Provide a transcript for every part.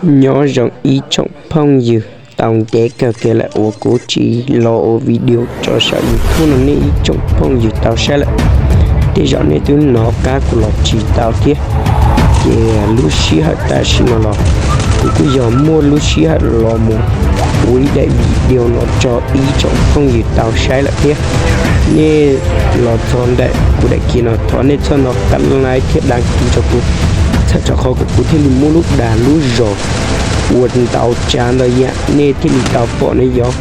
Nyob zoo ib tsoom phooj ywg, tau ntev kawg kiag lawm uas kuv tsis los ua video tso saum YouTube no nej ib tsoom phooj ywg tau saib lawm. Tej zaum nej twb hnov qab kuv los tsis tau thiab, ces lub sij hawm tam sim no los kuv kuj yog muaj lub sij hawm los mus ua ib daim video no tso ib tsoom phooj ywg tau saib lawm thiab. Nej los txog ntawm kuv daim ki no thov nej txhob nco qab like thiab đăng ký rau kuv, txhawm rau qhov kom kuv thiaj li muaj lub dag lub zog ua ntau tsav ntau yam nej thiaj li tau pom ne yog.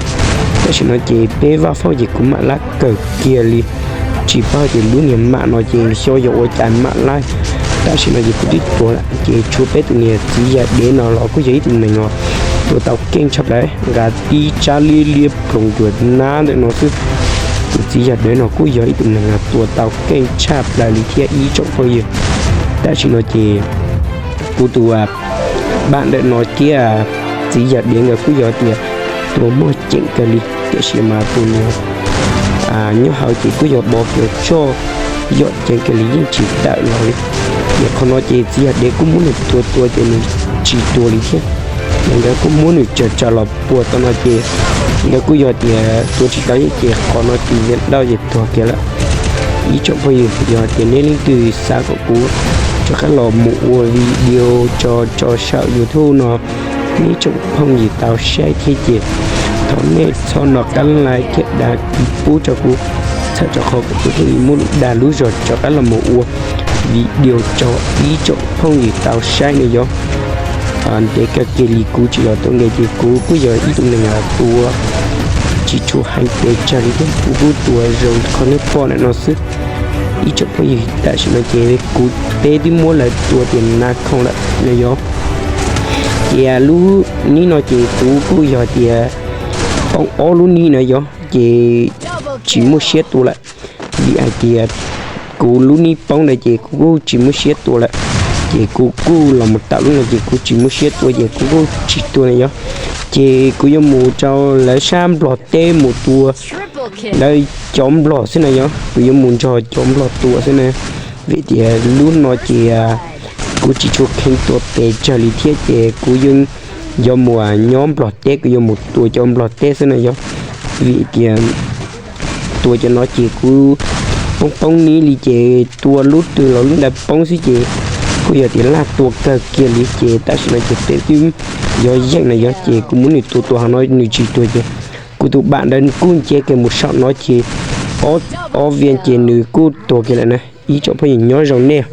Tam sim no ces peb vaj fauj ces kuv mam lab kawg kiag li, tsis paub tias lub niag mam no ces xyov yog ua cas mam lab. Tam sim no ces kuv twb tuag lawm ces tshuav peb tus niag txiv yawg dev no los kuj yog ib tug neeg no tua tau keej tshaj plaws, nqa tib tsab liab liab ploog cuag nab ntawm no xwb. Tus txiv yawg dev no kuj yog ib tug neeg no tua tau keej tshaj plaws li thiab ib tsoom phooj ywg. Tam sim no ces kuv tus npam ntawm no thiab txiv yawg dev nkawd kuj yog tias tua muaj ceem kawg li, tiam sis mas tus niag nyob hauv ces kuj yog bo kiag tsoj yom ceev kawg li yeej tsis tawm los li. Ces qhov no ces txiv yawg dev kuj muab nws tua tua ces nws tsis tuag li thiab. Ces nkawd kuj muab nws tsa tsa los puag tau no ces nkawd kuj yog tias tua tsis tau ces qhov no ces yawg dauj ces tuag kiag lawm. Ib tsoom phooj ywg, yog tias nej leej twg xav kom kuv rov qab los mus ua video tso tso saum YouTube no, nej tsoom phooj ywg tau saib thiab ces thov nej txhob nco qab like thiab đăng ký pub rau kuv, txhawm rau qhov kom kuv thiaj li muaj lub dag lub zog rov qab los mus ua video tso ib tsoom phooj ywg tau saib ne yog. Ntev kawg kiag li kuv tsis los tua game ces kuv kuj yog ib tug neeg tua tsis tshua heev pes tsawg li thiab, kuv kuj tua zoo qhov nej pom ntawm no xwb. Ib tsoom phooj ywg, tam sim no ces kuv peb twb muab lawv tua tias nas khoom lawm no yog. Ces lub nib no ces kuv kuj yog tias poob ob lub nib no yog, ces tsis muaj siab tua lawm. Vim hais tias kuv lub nib poob ntawd ces kuv kuj tsis muaj siab tua lawm. Ces kuv kuj los mus tawm lub no ces kuv tsis muaj siab tua ces kuv kuj tsis tua na yog. Ces kuv yuav mus rau lawv sab Nplog teb mus tua lawv cov Nplog xwb na yog, kuv yuav mus nrog cov Nplog tua xwb na. Vim tias lub no ces kuv tsis tshua kheev tua pes tsawg li thiab ces kuv yeej yuav mus nyob Nplog teb, kuv yuav mus tua cov Nplog teb xwb na yog. Vim tias tua cov no ces kuv poob poob nib li ces tua lub twg los lub ntawd poob xwb ces kuj yog tias laj tua kawg kiag li ces tam sim no ces peb twb yog yeej na yog ces kuv muab nws tua tua hauv no nws tsis tuag ces kuv tus npam ntawd kuj nce kiag mus saum no ces ob vias ces nws kuj tuag kiag lawm na. Ib tsoom phooj ywg nyob zoo nej.